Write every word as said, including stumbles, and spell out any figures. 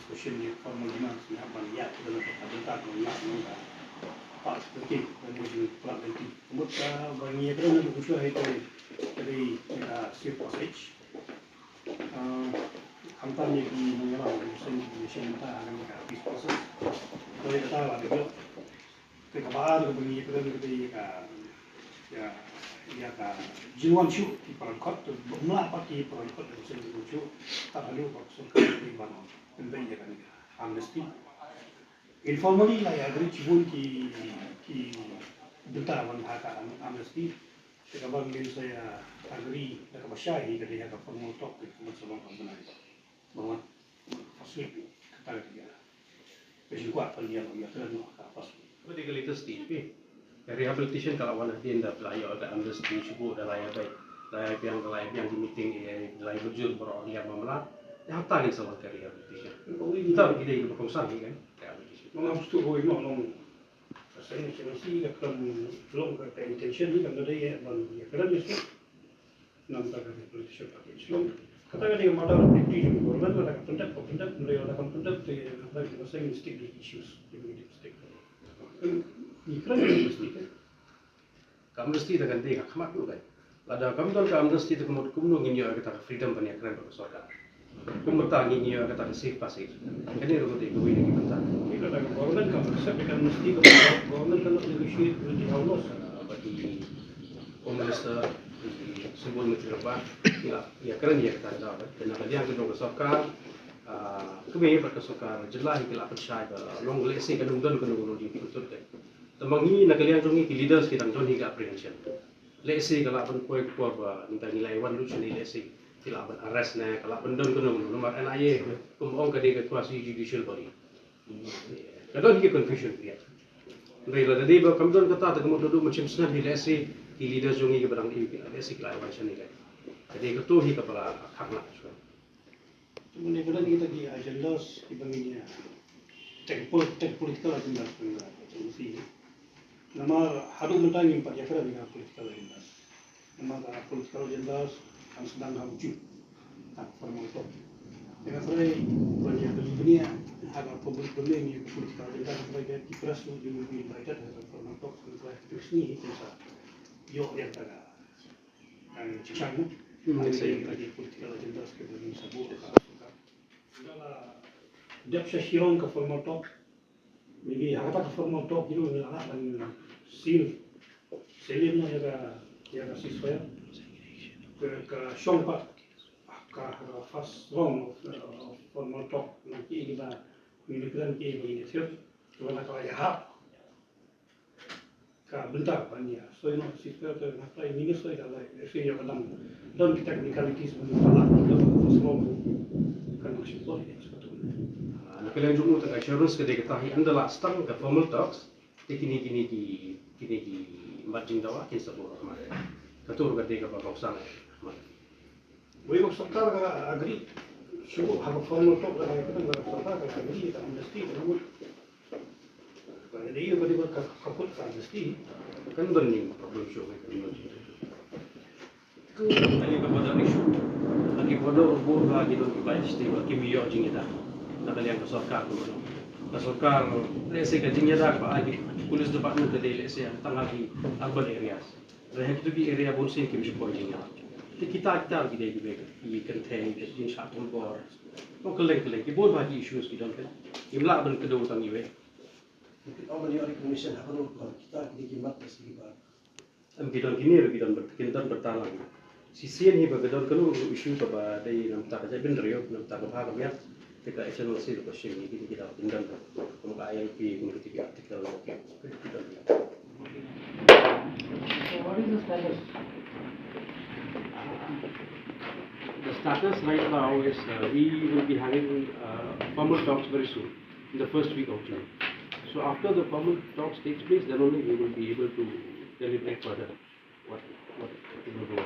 discussion, ïa formal demands, ngi hap ban ïa ka dang ka bynta ka ngi ngi ka part of the cake, ban ïa ka part of the cake. Mut ka ba ngi ïa ka dang ka shuwa hi ka dei ka safe passage. Ah, khamtam ïa ki nongïalam ki seng ki seng ta ha ka peace process. Ka dei ka ta ba ka jok. Te kaba ar kaba ngi kren ka dei ïa ka, ïa, ïa ka jingwan shuh ki paran khot, te ba mla pat ki paran khot da ka seng jingwan shuh. Tad haduh ba ka sorkar ki ban pynbeit ïa kane ka amnesty. Informally la ïa agree shibun ki, ki bynta ban ha ka am-, amnesty. Te kaba ngin sa ïa agree da kaba shai hi ka dei ha ka formal talk te kaba sa long ka bnai. Ba wan first week kata ka dei. Ka jingkwah ka dei ïa ka kren noh ka first week. Ka dei ka latest stage phi. Ka rehabilitation ka la wan hadien da la ïoh da amnesty shuh, da la ïa bai, la ïa biang, da la ïa biang ki meeting, eh, da la ïa bujur baroh ïa mamla. Ïa hangta ngin sa wan ka rehabilitation. Nta ki dei kiba kongsan hi kan rehabilitation. Long am stu hoi noh long. Ka seng seng si ka khlem long ka intention ni kan da dei ban ïa kren ni shuh. Namar ka politician party Islam. Kata ka dei ka matter of duty jong government, lada ka pyndep, ka pyndep, lada ka pyndep te, lada ka seng mistake di issues, di mistake. Ni kren ni mistake. Ka amnesty da kan dei ka khmat ruh kan. Lada kam don ka amnesty te kumno, kumno ngin ïoh kata ka freedom ban ïakren bad ka sorkar. Kumta ngin ïoh kata ka safe passage. Kane ruh ka dei kawei na ki bynta. Ni lada ka government kam accept ka amnesty, ka government cannot negotiate with the Home Laws. Bad i Home Minister, i Symbol Myrtle Rabha, ïa, ïakren ïa kata ka daw, eh. Te na ka liang ka jong ka sorkar, ah, kawei bad ka sorkar jylla hi ki la pynshai ba long lehse ka nongdon ka nongdon jingpyntud te. Te ma ngi na ka liang jong ngi ki leaders ki dang don hi ka apprehension. Lehse ka lah ban poi ka por ba ngi dang ngi la wan lut shane lehse ki lah ban arrest ne ka lah ban don ka nongdon namar N I A kum ong ka dei ka quasi judicial body. Ka don hi ka confusion create. Hynrei lada dei ba kam don kata te ka mut naduh mynshem snem hi lehse ki leaders jong ngi kiba dang ïoh ki lehse ki la wan shane lehse. Ka dei kato hi kaba la khang lah shuwa. Te mynne ka don kita ki agendas kiba ngin ïa take pol-, take political agendas ka dei. Namar haduh mynta ngim pat ïakren ïa ka political agendas. Namar ka political agendas kan sdang ha u juh. Ka formal talk. Te nga kyrpad ban ïa kylli bniah ha ka public domain ïa ka political agenda, nga kyrpad ki press ruh they will be invited ha ka formal talk, nga kyrpad ki press ni hi te sa ïoh ïa ka, eh, jingshai. Hmm, ha ka, yes, sir. Ïa ka political agendas kiba ngin sa buh ha ka. Nga la dep sha shilliang ka formal talk. Maybe ha kata ka formal talk, you know, ngi la lah ban seal, seal noh ïa ka, ïa ka ceasefire. Ka, ka shong pat ka, ka first round of, uh, formal talk, na ki, kiba ngin ïakren, kiba ngin ïathied. Kiba na ka la ïahap ka bynta ban ïa soi noh ceasefire, te na Prime Minister ka la ïa soi ïa ka dang don ki technicalities ban ïa la don ka first round. Kan nang shu bor ïa satu. Ah, na ka liang jong u te ka assurance ka dei kata hi ynda la start ka formal talks. Te kine, kine ki, kine ki mat jingdawa kin sa buh khmat. Kato ruh ka dei kaba kongsan khmat. Wei, ka sorkar ka agree shuh ha ka formal talk, ka dei ka sorkar ka agree ka amnesty ka mut. Ka dei ka dei ka, ka put ka amnesty. Kan don ïa ka problem shuh ka amnesty. Ani ka border issue. Ani border ruh ba ki don ki bai state ba kim ïoh jingïada na ka liang ka sorkar. Ka sorkar, lehse ka jingïada ba ai ki, Police department ka dei lehse tang ha ki urban areas. Hynrei ha kito ki area bun sien kim shu poi jingïalang. Te kita kita ki dei kiba ki kynthei, ki jingshah thombor. Ong kylleng kylleng ki bun bha ki issues ki don, kan. Kim lah ban kdew tang iwei. Ki ong ban ïoh recognition ha kano ka kita ki dei ki mat lehse kiba Em, ki don kine ruh ki don bad, kin don bynta lang. Shisien hi ba ka don kano kano issue kaba dei namar ka jaitbynriew, namar ka bha ka miat. Te ka H R C ruh ka shim ïa kine ki daw kin don. Kum ka I L P, kum kito ki article, ki don. So what is the status? The status right now is, uh, we will be having, uh, formal talks very soon, in the first week of June. So after the formal talks takes place, then only we will be able to deliberate further what, what we will do.